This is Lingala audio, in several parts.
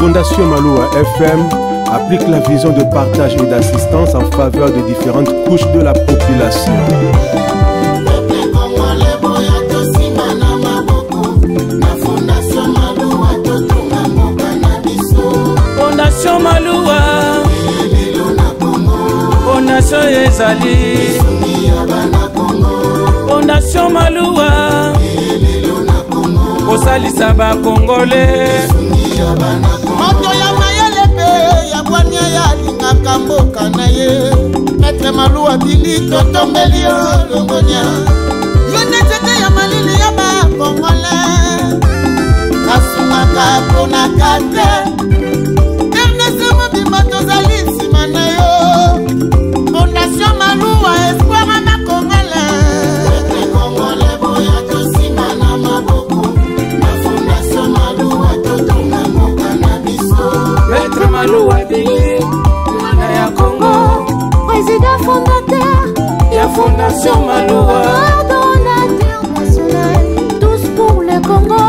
Fondation Maloua FM applique la vision de partage et d'assistance en faveur de différentes couches de la population. Fondation Maloua Fondation ezali Fondation Maloua kosalisa bakongole Moto ya mayele mpe ya bwania ya alingaka mboka na ye. Maître Maluwa Bili, totombeli yo longonia. Yo nde nzete ya malili ya bakongole, asungaka ponaka te. RDC mobimba tozali nsima na yo. Fondation Maluwa, espoir ya bakongole. Congolais boya tosimba na maboko na Fondation Maluwa, totonga mboka na biso. Maître Maluwa Bili, mwana ya Congo, président fondateur ya Fondation Maluwa, coordonnateur national, tous pour le Congo,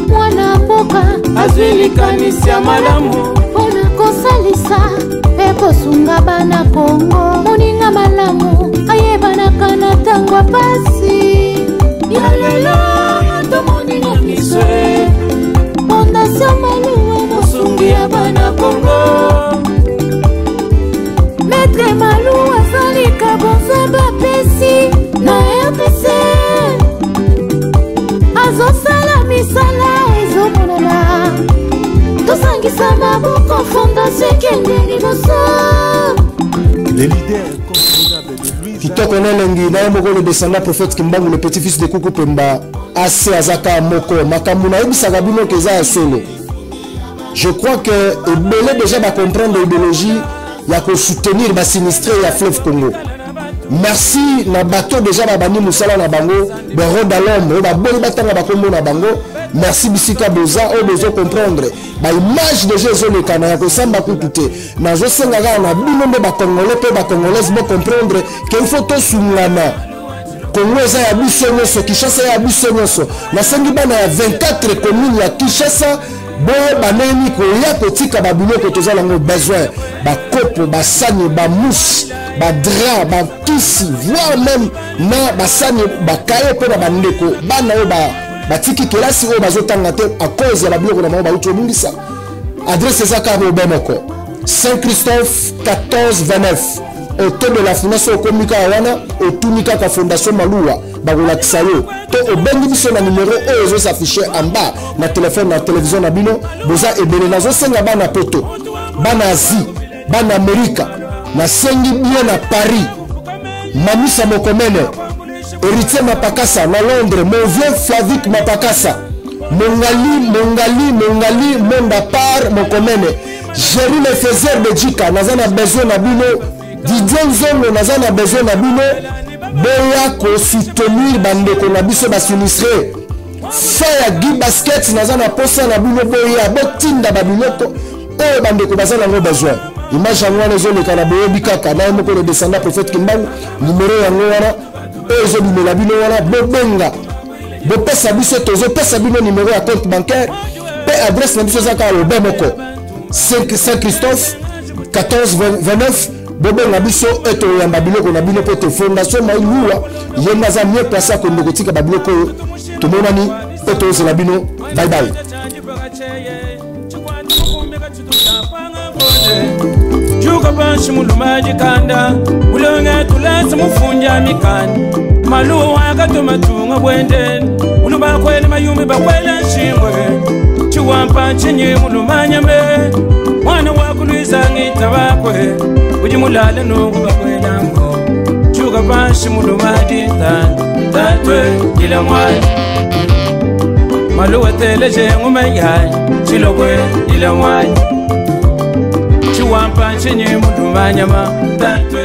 mwana mboka azwi likanisi ya malamu mpona kosalisa mpe kosunga bana Kongo. Moninga malamu ayebanaka na ntango ya pasi. Ya lelo tomoni na miso. Fondation Maluwa, mosungi ya bana Kongo. Maître Maluwa azalika bonzambe apesi na RDC, azosala misala ezomonana. Tosangisa maboko, fondation ekende liboso. Les leaders incontournables de Louise Kitoko na elengi na ye moko, le descendant prophète Kimbangu, le petit-fils de Kuku Pemba. Ase aza kaka moko. Makambo nayebisaka bino ke eza ya solo. Je crois que ebele déjà bacomprendre idéologie ya kosoutenir basinistré ya fleuve Congo. Merci na bato déjà babandi mosala na bango, bahéros de l'homme oyo baboli batanga bakombo na bango. Merci bisika boza oyo bozocomprendre baimage déjà ezolekana ya kosamba kutu te. Nazosenga kaka na bino nde bacongolais mpe bacongolaise, bocomprendre ke il faut tosungana. Kongo eza ya biso nyonso, Kinshasa ya biso nyonso. Nasengi bana ya 24 commune ya Kinshasa, boyeba ndenge koya kotika babiloko toza nango besoin: bakopo, basani, bamousse, badrap, bakisi, voire même na basani, bakaye mpo na bandeko bana oyo batiki kelasi, oyo bazotanga te à cause ya babiloko na bango bauti kobungisa. Adresse eza kaka obe moko, Saint Christophe 14 29, auto de la finance. Okomi kaka wana, otuni kaka Fondation Maluwa, bakolakisa yo, to obengi biso na numero oyo ezos'affiche en bas na telefone, na télévision na bino. Boza ebele. Nazosenga bana Poto, bana Asie, bana Amerika, nasengi bien na Paris, Mamisa Mokomene, Héritier Mapakasa na Londres, mon vieux Flavik Mapakasa, Mongali, Mongali, Mongali Monda Par Mokomene, Géri le faiseur de Jika, naza na besoin na bino. Didier Nzongo, naza na besoin na bino. Boya kosoutenir bandeko na biso basinistré. Fa ya Gi Basket, naza na posa na bino. Boya botinda babiloko oyo bandeko baza nango besoin. Image yango wana ezoleka na boyebi kaka na ye moko, le descendant prophète Kimbangu. Numero yango wana oyo ezobimela bino wana, bobenga, bopesa biso. Tozopesa bino numero ya compte bancaire mpe adresse na biso eza kaka lobe moko, Saint Christophe 14 29. Bobenga biso e toyamba biloko na bino mpo te Fondation Maluwa ye nde aza mieux placé akende kotika babiloko oyo. Tomonani mpe tozela bino. Bye bye. Juka panshi muluma jikanda ulonge tulasa mufunja mikanda maluwa wakatuma tunga bwendeni ulu bakwele mayumbi bakwele nshingwe chiwampa nchinyi mulumanyame mwana wakulwiza ngita bakwe udi mulale nungu bakwelango. Juka panshi muluma dita tatwe dila mwana maluwa teleje ngumeyayi chilokwe dila mwana chiwampa nchinyi mulumanyama tatwe.